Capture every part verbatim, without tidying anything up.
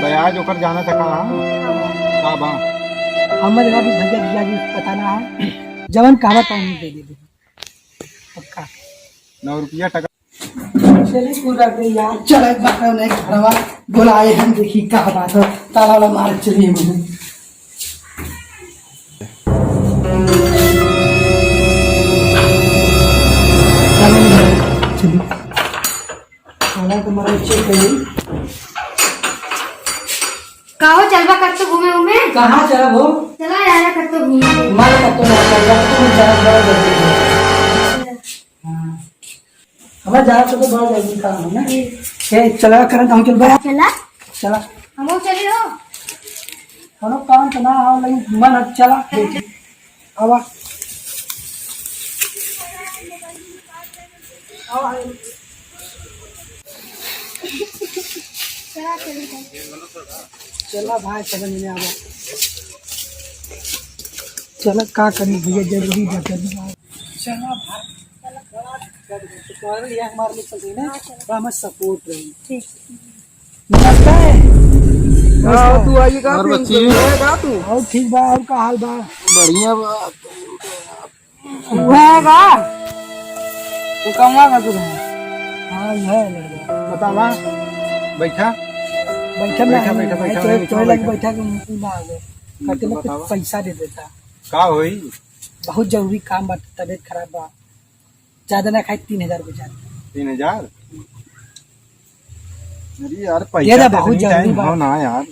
ब्याज ओकर जाना था का? का बा? हमर जगह भी भैया दिया जी पता ना है, जवन कहबा तवन दे दे। पक्का। नौ रुपया टका। चलिए पूरा के यार, चल एक बार नहीं घरवा बुलाए हम, देखी का बात है, ताला वाला मार चलिए मुझे। चलिए। खाना तो हमारा चेक करिए। का हो, चलबा कत्तो घूमे उमे? कहाँ चलब हो? चला यार, कत्तो घूमे। मार कत्तो ना चलबा, तुम चलब बड़ा जल्दी। हाँ। हमारा जाना तो बड़ा जल्दी काम है ना। हम्म। ए, चला करन, हम चलबा। चला। चला। हमहू चली हो। कोनो काम तो ना हो, लेकिन मन अब चला। आवा। आवा। चला भाई, चला मिले आवा। चला, का करी भैया, जरूरी बा, जरूरी बा। चला भाई, चला, बड़ा दिक्कत बा। तो तोहरे लिए हमारे लिए चल रही ना, बड़ा हमारा सपोर्ट रही। ठीक। नमस्ते। हाँ, तू आइए का, और फिर बच्ची? तू आइए का तू? और ठीक बा, और का हाल बा? बढ़िया बा। हुआ है का? तू कमवा का तू है? हाँ, यह है लड़का। बतावा, बैठा। बैठा ना, बैठा, बैठा, बैठा, तो, बैठा, तो लग बैठा। बैठा के मुंह ना आ गए। कहते तो मैं कुछ बतावा। पैसा दे देता। का होई? बहुत जरूरी काम बा, तबीयत खराब बा। ज्यादा ना खाई, तीन हजार रुपया। तीन हजार? अरे यार, ये पैसा ना तो बहुत इतनी जरूरी टाइम बात। हो ना यार,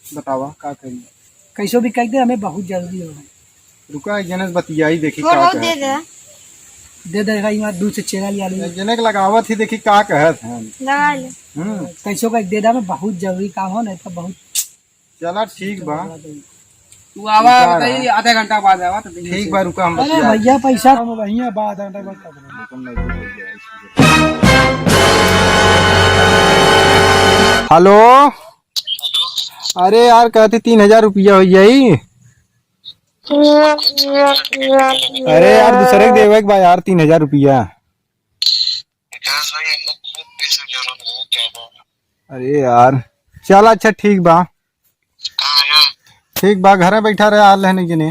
बतावा का करी? कैसो भी कह दे, हमें बहुत जरूरी हो। रुका, एक जने से बतियाई, देखी छोड़ का दो, कहत दे दे। है। दे दे, भाई, वहाँ दूध से चेरा लिया लो। एक जने के लगावत ही, देखी का कहत है। लगा ले। हम्म। कैसो का दे दे, हमें बहुत जरूरी काम हो, नहीं तो बहुत चला, ठीक बा। तू आवा, रुका बताई, रहा। आधा घंटा बाद आवा, तो ठीक बा, रुका, हम अरे बतिया भैया, पैसा हम वहीं बा, आधा घंटा बाद। हेलो, अरे यार, कहती तीन हजार रुपया हो जाई। अरे यार, दूसरे के देवे के बा यार, तीन हजार रुपया। अरे यार, चल अच्छा, ठीक बा। ठीक बा, घरे बैठा रहे, आ लेने के ने।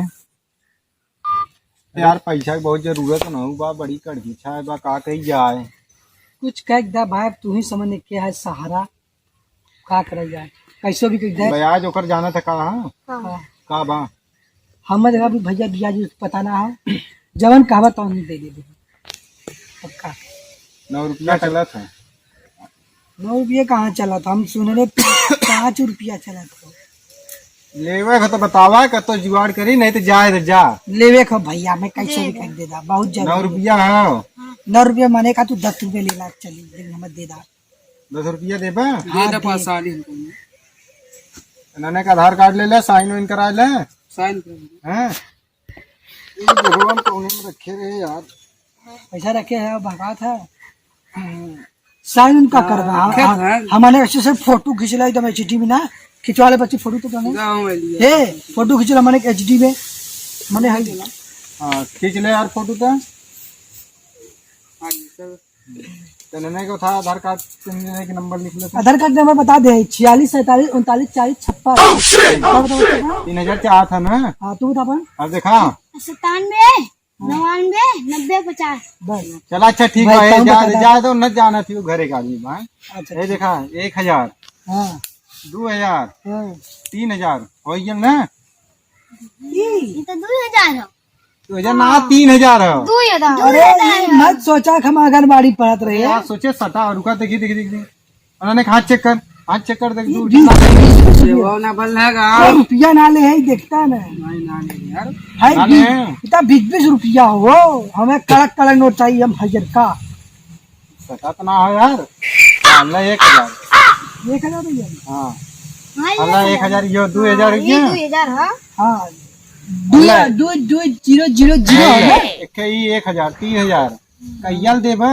यार, पैसा के बहुत जरूरत न हो बा, बड़ी कड़की छाए बा, का कही जाए? कुछ कह दे भाई, तू ही समझ के है सहारा, का करल जाए, कैसो भी कह दे। ब्याज ओकर जाना था का, हाँ? हाँ। का बा? हमर जगह भी भैया दिया जी पता ना है, जवन कहबा तवन दे दे। पक्का। नौ रुपया चलत है। नौ रुपया कहाँ चलत? हम सुनले पाँच रुपया चलत हो। लेवे का तो बतावा, कतो जुगाड़ करी, नहीं तो जाए तो जा। लेवे का भैया, मैं कैसे भी कर देता, बहुत जरूरी। नौ रुपया है। नौ रुपया माने का तू दस रुपया ले ला, चली, लेकिन हमें दे दा। दस रुपया देबा? दे हाँ, दे दे। पाँच साल इनको। इन्होंने का आधार कार्ड ले ले, साइन वाइन करा ले। साइन कर ले। हैं? ये भगवान कौने में रखे रहे यार? पैसा रखे हैं, भगात है। साइन उनका हाँ, करवा। रखे हम, हैं। हमने ऐसे से फोटो खींच ला एकदम एचडी में ना, खिंचवा ले बच्ची फोटो तो बने। गाँव में लिए। हे, फोटो खींच ला मने एचडी में, मने है। हाँ, खींच ले यार फोटो तो। हाँ, ये सब। तने नहीं को था आधार कार्ड, तने नहीं के नंबर लिख ले। आधार कार्ड नंबर बता दे, छियालीस सैंतालीस उनतालीस चालीस छप्पन। Oh, shit! और बताओ कितना? तीन हजार चाहत है ना? हाँ, तू बता अपन। अब देखा। सत्तानवे, हाँ। नवानवे, नब्बे, पचास। बस। चला, अच्छा, ठीक भाई, है, कौन जा, बता जा दो, न जाना थी, वो घरे का आदमी, भाई। अच्छा, ये ठीक। देखा, एक हजार। हाँ। दो हजार। हाँ। तीन हजार, हो गया ना? ये तो दो हजार है। दो हजार ना, तीन हजार है। दो हजार। अरे, ये मत सोचा कि हम आंगनबाड़ी पढ़त रहे। यार, सोचे सटा, रुका, देखी, देखी, देखी, देखी। उन्होंने कहा, "हाथ चेक कर, हाथ चेक कर, देख, ये तू बीस, बीस रुपया। ये वो ना बल है का?" ये रुपया ना ले है, देखता ना। नहीं, ना ले यार। है ना बीस, ले। इतना बीस, बीस रुपया हो, हमें कड़क, कड़क नोट चाहिए, हम हजार का। सटा तो ना हो यार। हाँ, ले एक हजार। एक हजार भैया? हाँ। हाँ, ये अल्लाह, एक हजार। एक हजार, यो दो हजार हाँ, ये रुपया। दो हजार, हाँ। हाँ। दो, अल्लाह। दो, दो, जीरो, जीरो, जीरो है ना? एक ही एक हजार, तीन हजार। कहियाल देबा?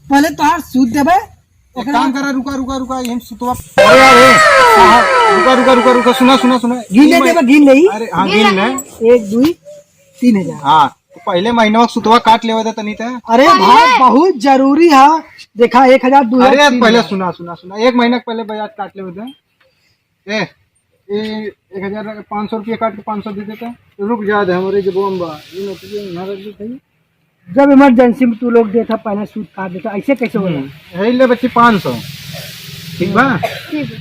पहले तोहार सूद देबे, एक ओकरा काम बाद करा, रुका, रुका, रुका, यही सुतवा। अरे, अरे, हाँ, हाँ, रुका, रुका, रुका, रुका, सुना, सुना, सुना। गिन ले ई देबे, गिन ले ई। अरे, हाँ, गिन ले। एक, दुई, तीन हजार। हाँ, तो पहले महीनवा के सुदवा काट लेवे दे तनी ते। अरे भाई, बहुत जरूरी है। देखा, एक हजार, दो हजार, अरे, तीन हजार। पहले सुना, सुना, सुना, एक महीना के पहले ब्याज काट लेवे दे। ए, ए, एक हजार पाँच सौ रुपया काट के पाँच सौ दे देता। रुक जा दे, हमरे जेबवा में बा। ये नोटिया यहाँ रख दे भाई। जब इमरजेंसी में तू लोग देता, पहले सूद काट देता, ऐसे कैसे होला? हम्म, यही ले बच्ची पाँच सौ। ठीक बा? ठीक बा।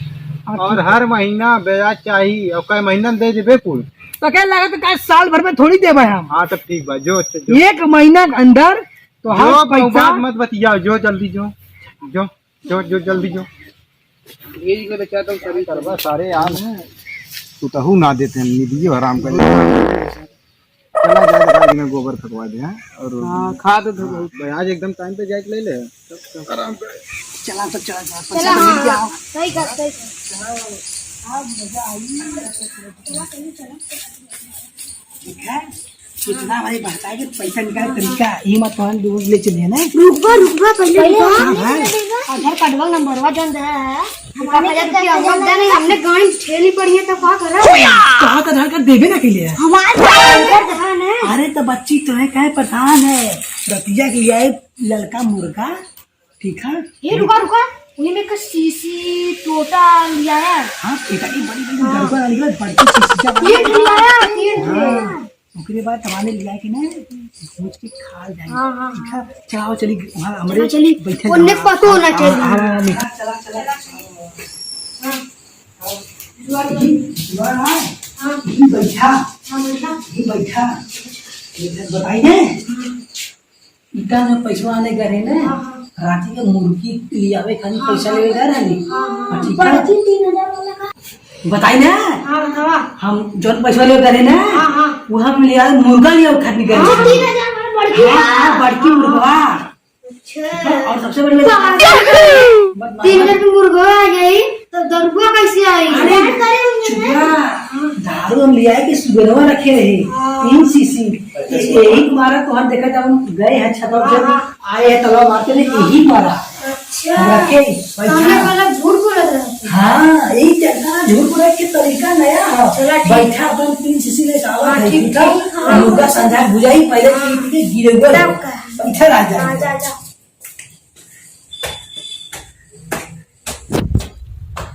हाँ, और ठीक बा। हर महीना ब्याज चाही, और कई महीना में दे देबे कुल। तो क्या लगा तो का साल भर में थोड़ी देबे हम। हाँ, तब ठीक बा, जो, जो। एक महीना के अंदर तो जो हम पैसा बात मत बतियाओ, जो जल्दी जो, जो, जो, जो जल्दी जो। ये को तो क्या तुम सभी करबा, सारे यार हैं। सुतहू ना देते हैं, निदियो हराम कर लेते हैं। चला जाए, घर में गोबर फेंकवा दे, हाँ? और हाँ, खाद दो। हाँ, भाई, आज एकदम टाइम पे जाके ले ले। आराम पे। चला, सब चला, चला, पैसा चला, तो मिल गया। हाँ, सही कर, सही कर। आज मजा आई। चला, चला, चला। ठीक है? कितना भाई बढ़ता है कि पैसा निकाले तरीका, ये मत कहन दूर ले चले ना। रुकबा, रुकबा, पहले पहले रुकबा। हाँ, हाँ। आधार कार्डवा नंबरवा जौन दे है, हमारे हमारे घर का आधार कार्ड नहीं, हमने गाड़ी में ठेली पड़ी है, तो का करा? कहाँ का आधार कार्ड देबे ना के लिए? हमारे आधार कार्ड है ना। अरे तो बच्ची, तुम्हें काहे परेशान है? रतिया के लिए आए ललका मुर्गा, ठीक है? ये रुका, रुका, उन्हीं में का सीसी, टोटा लिया है। हाँ, बेटा, ये बड़ी, बड़ी हाँ। गड़बड़ वाली है, बड़की सीसी का ये लिया है, ये हाँ। ओकरे बाद तमाने लिया कि ना, भूज के खा जाए। हाँ, हाँ, ठीक है? चलाओ, चली, वहाँ हमरे चला, चली। बैठे ओन्ने रहो। पतो ना हाँ, चली। हाँ, हाँ, हाँ, चला, चला। हाँ। ये, ये, हाँ। हाँ। ये बैठा। हाँ, बैठा। ये बैठा। ये बताई ने? हाँ। इतना जो पैसवा आने करे ना, हाँ, हाँ। राती के मुर्गी लियावे खाली हाँ, पैसा हाँ। लेवे गए रहनी। हाँ, हाँ। हाँ, ठीक है। बड़की तीन हजार वाला का। बताई ना? हाँ, बतावा। हम जौन पैसा लेवे गए ना, हाँ, हाँ। वो हम लिया, मुर्गा लियावे खातिर गए हाँ, रहनी। तीन हजार वाला बड़की हाँ, वाला। हाँ, बड़की मुर्गा। अच्छा। और सबसे बड़ी बात, तीन हजार के मुर्गा आ जाई, तो दरुआ कैसे आई? अरे, चुप रहा। दारू हम लिया है कि सुबेरवा रखे रहे, हाँ। तीन सीसी। यही मारा तो हम देखा था, हम गए हैं छतवा पे, हाँ। आए हैं तलवा मारते रहे, यही मारा। अच्छा। हम रखे, बैठा। सामने वाला झूठ बोलत रहते। हाँ, यही चलता है, झूठ बोले के तरीका नया है। चला, ठीक। बैठा, अपन तीन सीसी लेके आवा हाँ, है, ठीक, ठीक है? ठीक, हाँ। मुर्गा संझा बुझाई, पहले हाँ। पी के गिरे हुए तब हो। का? बैठा रह जा। हाँ, जा, जा।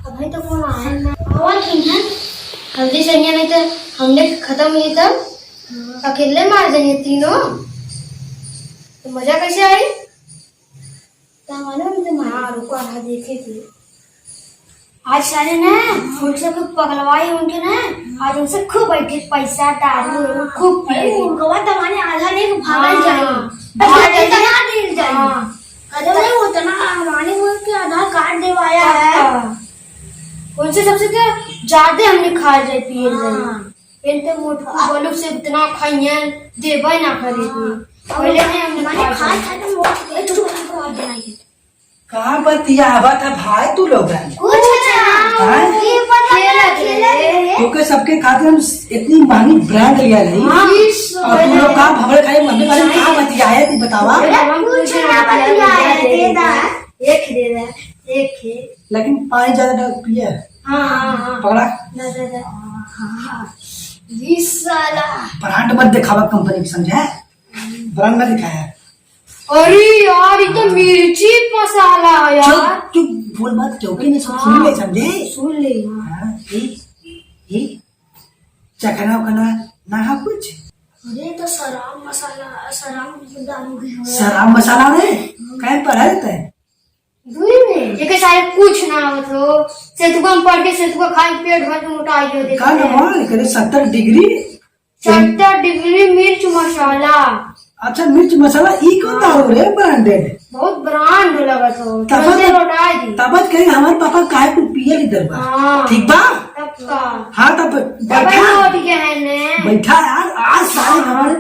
अबे तो कौन आया ना? और ठीक है? हल्दी सैया नहीं तो हमने खत्म हुई तब अकेले मार देंगे तीनों। तो मजा कैसे आई? का मालूम तुम? हाँ, रुको, हाँ, देखे थे। आज सारे ना, उनसे खूब पगलवाई उनके ना, आज उनसे खूब बैठे पैसा, दारू, खूब पिए। अरे, उनका बात माने आधा लेके भागल हाँ। जाए। भागल जाए। भागल जाए। हाँ। अरे, वो इतना हमारे मुल्क के आधार कार्ड देवाया है। हाँ। उनसे सबसे तो ज्यादा हमने खा जाए, पिए जाए। हाँ। इनते मोटकू बोलू से इतना खाइए, देबे ना करे हाँ। कोई। पहले अब नहीं हमने माने खा खा जाए। खा के मोट गए, तो उनको और बनाइए। का बतियावत है भाई तू लोगन? कुछ ना। हाँ? ये पता खेलत खेलत रहे। रहे। क्योंकि सबके खातिर हम इतनी महंगी ब्रांड लिया रही। हाँ। और तू लोग का भगल खाए मम्मी वाले का बतियाए तू बतावा? अरे कुछ ना बतियाए, दे दा। एक दे दा, एक है। लेकिन पानी ज्यादा डाल पिए। हाँ, हाँ, हाँ। पकड़ा। ना, ना, ना। हाँ, हाँ। ये साला। ब्रांड मत दिखावा कंपनी की, समझे? ब्रांड मत दिखाया। अरे यार, ये तो मिर्ची मसाला है यार। चुप, चुप, बोल मत, क्योंकि नहीं सुन, सुन ले, समझे? सुन ले, हाँ। हाँ, ये, ये, चखना उखना ना है कुछ? अरे, तो शराब मसाला, शराब दारू भी है। शराब मसाला रे? हाँ। कहीं पर है तै? दूरी में? जेके सारे कुछ ना आवत हो, सेतुआ में पड़ के सेतुआ खाई, पेट भर के मोटा आई हो, देखते का हैं। नाम है? करे सत्तर डिग्री? सत्तर डिग्री मिर्च मसाला। अच्छा, मिर्च मसाला, ई कौन दारू रे, branded? बहुत brand लगत हो, तब तुरंते लौटा दी। तब कहीं हमारे पापा काहे को पिए ली दरबार? हाँ। ठीक बा? तब का? हाँ, तब तब बैठा। लौट के है ने। बैठा यार, आज सारे हमारे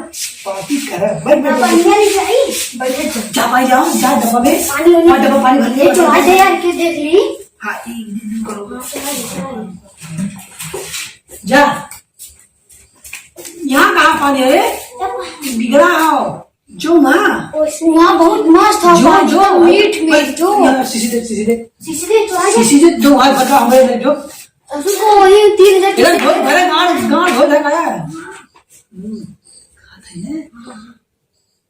party करे। बैठ, बैठ, हाँ, बैठ। बढ़िया नहीं चाहिए। बैठ, बैठ, जा भाई, जाओ, जा डब्बा में। पानी वानी। हाँ, डब्बा पानी भर ले, ये तो आज यार के देख ली। हाँ, ये, ये, ये करो। हाँ, चला, चला। जा। यहाँ कहाँ पानी है रे? बिगड़ा हो। जो वहाँ। वहाँ बहुत मस्त हवा, जो, जो। एकदम मीठ, मीठ, बस, जो। यहाँ शीशी दे, शीशी दे। शीशी दे, जो वहाँ बता हमें दे, जो। उसको वही तीन हजार इधर ढोल भरे, गाड़, गाड़ ढोल है, गाड़। हम्म, खाते हैं।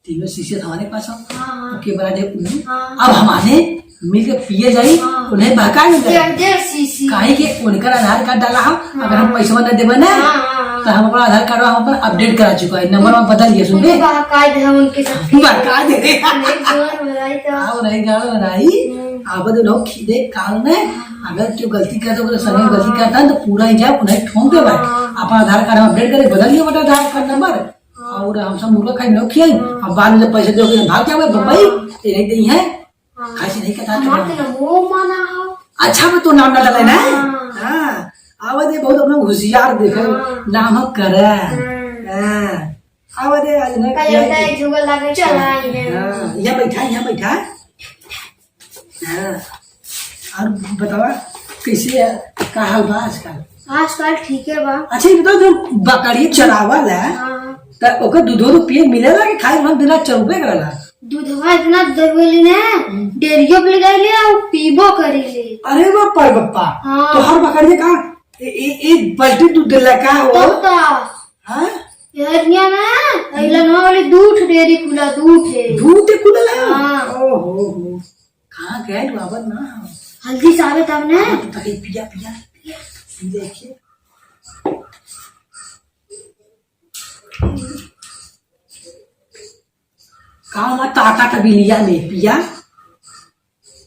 तीनों शीशी हमारे पास हो। हाँ, हाँ। ओके, बना दे। हाँ। अब हमारे मिल के पिए जाई, हाँ। उन्हें बहका दे। डेढ़, डेढ़ शीशी। काहे कि उनकर आधार कार्ड डाला हो, अगर हम हाँ। पैसा ना देबे ना, हाँ, हाँ, हाँ। तो हम अपना आधार कार्ड हम अपन अपडेट करा चुका है, नंबर हम बदल दिया, सुन ले। बहका दे हम उनके साथ। बहका दे। नहीं, जोर हो रहा है तो। आओ रही, गाओ रही। हम्म। अब तो लोग खिदे काल में, हाँ। अगर क्यों गलती करता, तो समय हाँ। गलती करता है, तो पूरा ही जाए, उन्हें ठोंक दे भाई। हाँ। अपना आधार कार्ड हम अपडेट करें, बदल दिया बेटा आधार कार्ड नंबर। हाँ। और हम सब मुर्गा खाई, लोग खियाई। हाँ। अब बाद में जब पैसे दोगे, भाग जाओगे, हाँ। बम्बई, ये नहीं देई है। हाँ। खासी नहीं कहता हमार था। तो ना वो माना हो। अच्छा, मैं तो नाम ना डाले ना। हाँ। हाँ। आवाज ये बहुत अपना होशियार देखे, हाँ। नाम हम करे। हाँ। हाँ। आवाज ये आज ना का किया लगता है कि जुगल लगे चलाई है। हाँ, यहाँ बैठा, यहाँ बैठा। हाँ। और बतावा, कैसे है? का हाल बा आजकल? आजकल ठीक है बा। अच्छा, ये बताओ, जो बकरी चरावल है, हाँ। त ओकर दूधो तो पिए मिलेला कि खाली हम बिना चरबे करला? दूधवा इतना जरूरी ने, हम्म। डेयरियो पे ले जाइले और पीबो करीले। अरे बाप रे बप्पा, हाँ। तोहर बकरिया का ए-, ए-, एक बाल्टी दूध देला का हो? तब तो। हाँ? यार, यहाँ ना, अइला ना वाली दूध डेयरी खुला, दूध है। दूध है खुला ला? हाँ। ओहो हो। कहाँ गए तू, आवाज ना? हल्दी साबे तब ने। हाँ, तो तके पिया, पिया, पिया। देखिए। का हुआ, ताकत बिलिया में पिया?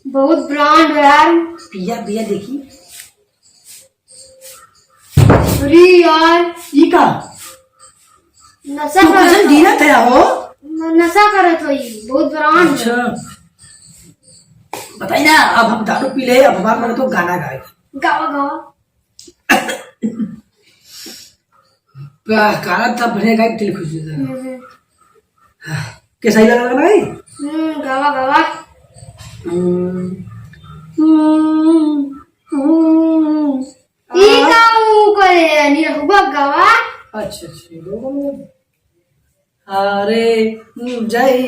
बहुत ब्रांड है यार। पिया, पिया देखी। अरे यार। ई का? नशा तू करत कैसन हो। गिरत है हो? न-, नशा करत हो ई, बहुत ब्रांड है। अच्छा। बताई ना, अब हम दारू पी ले, अब हमार मन तो गाना गाए। गावा, गावा। का-, गाना तब बढ़िया गाए, दिल खुश हो जाए। हम्म, हम्म। कैसा ही लगा भाई? हम्म, गावा, गावा। हम्म। हम्म। हम्म। ई का ऊ करे, निरहुआ गावा। अच्छा, अच्छा, ये लोग बोल रहे हैं। अरे, जय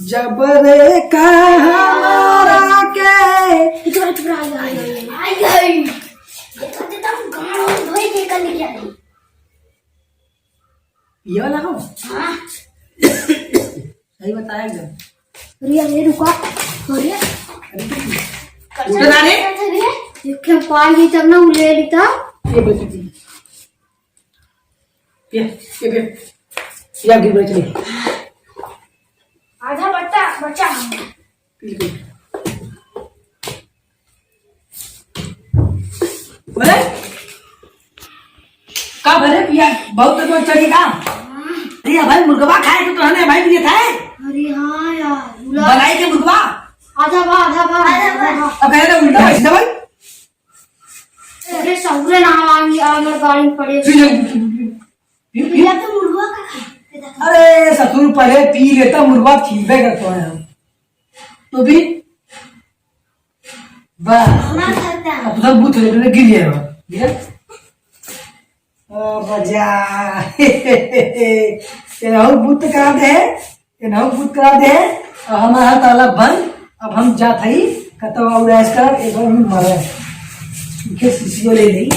जबरे का हमारा के। इधर, इधर, आ, आ, आ, आ, आ। देखो, देखो, हम गाँव धोई के कर लिया है। ये वाला हो? हाँ। सही बताया एकदम। अरे, अरे, रुका। अरे। उठे ना रे। अरे, एक खेप पाल ली तब ना, वो ले ली तब। ये बची थी। ये, ये, ये। या गिर बैठ गई। आधा बट्टा बचा है। बिल्कुल। बोले? का भले पिया, बहुत तो चढ़ी का? अरे भाई, मुर्गवा खाए के तो हमें भाई दिए था। अरे हाँ यार, उला- बनाई के मुर्गवा। आधा भा, आधा भा, आधा भा। अब कह रहे उल्टा है, सीधा भाई। अरे सहुरे ना आवांगी, आंगन बाड़ी में पड़े। पी ले, पी, पी, पी। या तो मुर्गवा का खाए। अरे ससुर पहले पी लेता, मुर्गवा खिलबे करता है हम। तो भी वाह। हमारा खाता है। अब तो सब बूथ लेने गिर गया, गिरा। ओ बजा। ये राहुल बूथ करा दे, ये राहुल बूथ करा दे। अब हमारा ताला बंद, अब हम जात हई, कतौ और ऐश करब, एक बार हम मरे। इनके सीसीओ ले ली।